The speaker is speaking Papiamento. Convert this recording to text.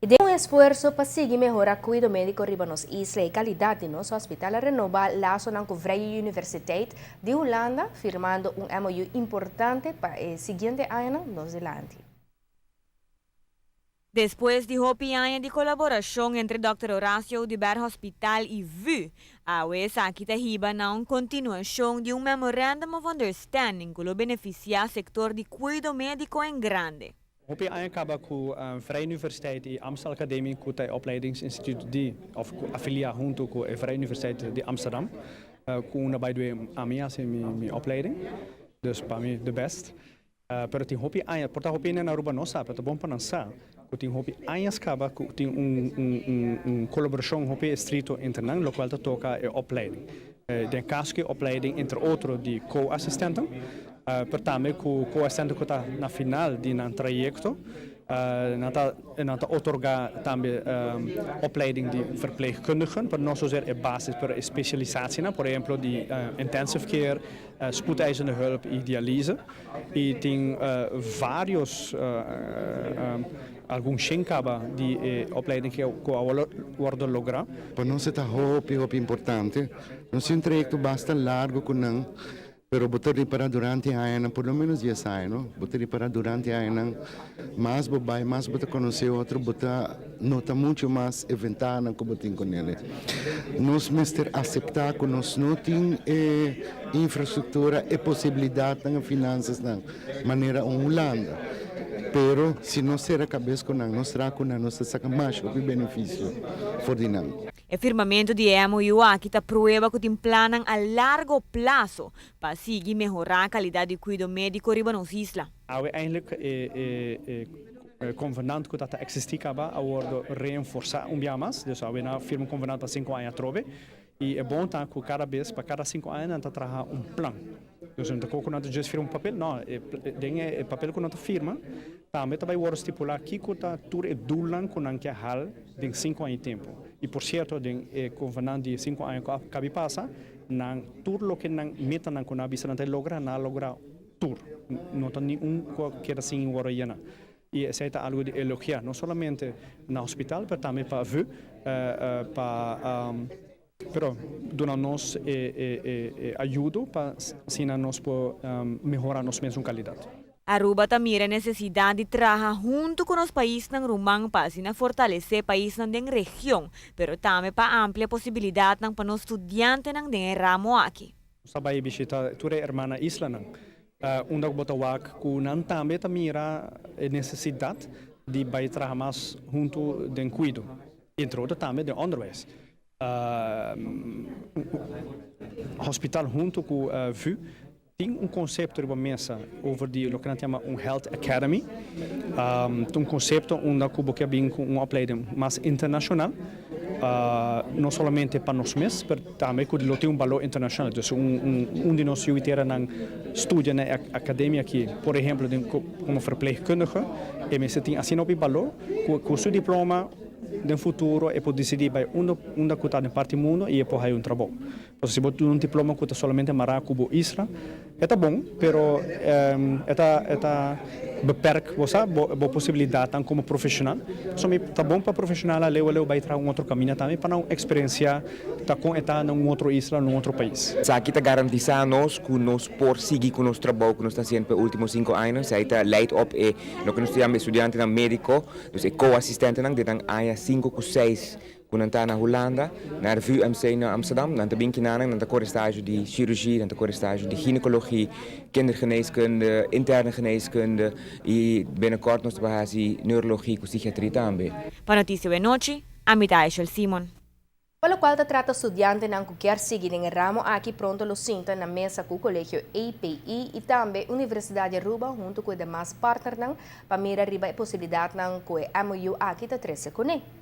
Y den un esfuerso pa sigui mehora cuido medico riba nos isla y calidad di nos hospital, a renoba lasonan cu Vrije Universiteit di Hulanda, firmando un MOU importante pa e siguiente añanan nos dilanti. Despues di hopi aña di colaboracion entre Dr. Horacio Oduber Hospital y VU, awe esaki ta hiba na un continuacion di un Memorandum of Understanding cu lo beneficia sector di cuido medico en grande. Hopi aña caba cu Vrije Universiteit y Amstel Academie, cu ta e opleidingsinstituut di, of afilia hunto cu e Vrije Universiteit di Amsterdam, cu unda by the way ami haci mi opleiding, dus pa mi the best. Pero tin hopi aña, por ta hopi hende na Aruba no sa, pero ta bon pa nan sa, cu tin hopi añas caba cu tin un colaboracion hopi estricto entre nan, locual ta toca e opleiding. Den caso cu e opleiding entre otro di co-assistenten, pero tambe cu co-assistenten cu ta na final di nan trayecto, nan ta otorga tambe opleiding di verpleegkundigen, pero no zozeer e basis, pero e specialisatienan, por ehemplo di intensive care, spoedeisende hulp y dialyse. Y tin varios, algun shen caba di e opleiding cu a wordo logra. Pa nos ta hopi, hopi importante. Nos tin un trayecto basta largo cu nan, pero bo ta ripara durante añanan, por lo menos 10 aña, no? Bo ta ripara durante añanan, mas bo bay, mas bo ta conoce otro, bo ta nota mucho mas e ventahanan cu bo tin cu nele. Nos mester acepta cu nos no tin e infrastructura, e posibilidadnan, e finanzasnan manera un Hulanda. Pero si nos cera cabes cu nan, nos traha cu nan, nos ta saca mas hopi beneficio for di nan. E firmamento di e MOU aki ta prueba cu tin plannan a largo plazo pa sigui mehora calidad di cuido medico riba nos isla. Awe eigenlijk e convenant cu ta existi caba a wordo reenforsa un bia mas. Dus awe nan a firma un convenant pa 5 aña atrobe. Y e bon ta cu cada bes, pa cada 5 aña nan ta traha un plan. Dus no ta cu nan ta just firma un papel, no. Den e papel cu nan ta firma, tambe ta bay wordo stipula kico ta tur e doelnan cu nan kier haal den 5 aña di tempo. Y por cierto, den e convenant di 5 aña cu a cabi pasa, nan tur loke nan metanan cu nan a bisa nan ta logra, nan a logra tur. No ta ni un cu a keda sin wordo yena. Y esey ta algo di elogia, no solamente na hospital, pero tambe pa VU, pa pero duna nos e ayudo pa asina nos por mehora nos mesun calidad. Aruba ta mira necesidad di traha hunto cu nos paisnan ruman pa asina fortalece paisnan den region, pero tambe pa amplia posibilidadnan pa nos studiantenan den e ramo aki. Nos ta bay bishita tur e hermana islanan, unda cu bo ta wak cu nan tambe ta mira e necesidad di bay traha mas hunto den cuido, entre otro tambe den onderwijs. Hospital hunto cu VU tin un concepto riba mesa over di loke nan ta yama un Health Academy. Ta un concepto unda cu bo kier bin cu un opleiding mas internacional, no solamente pa nos mes, pero tambe cu lo tin un balor internacional. Dus un di nos yuiteranan studia na e academia aki, por ehemplo, como verpleegkundige, e mester tin asina hopi balor cu su diploma den futuro e por dicidi bay unda cu ta den parti mundo y e por haya un trabou. Pasobra si bo tin un diploma cu ta solamente mara cu bo isla, e ta bon, pero e ta beperk, bo sa, bo posibilidadnan como profesional. So mi ta bon pa profesional leu leu bay traha un otro camina tambe pa nan experiencia ta con e ta na un otro isla, na un otro pais. Esaki ta garantisa nos cu nos por sigui cu nos trabou cu nos ta haciendo pa e ultimo 5 aña. Esaki ta leid op e loke nos ta yama estudiantenan medico, dus e co-assistentenan di nan aña 5 cu 6 cu nan ta na Hulanda, na VUMC na Amsterdam, nan ta bin kinanan, nan ta core stage di chirurgia, nan ta core stage di gynaecologie, kindergeneeskunde, interne geneeskunde y binnenkort nos ta bay haci neurologie cu psiquiatria tambe. Pa Noticia Anochi, ami ta Aishel Simon. Pa locual ta trata studiantenan cu kier sigui den e ramo aki, pronto lo sinta na mesa cu Colegio API y tambe Universidad di Aruba hunto cu e demas partnernan pa mira riba e posibilidadnan cu e MOU aki ta trece cune.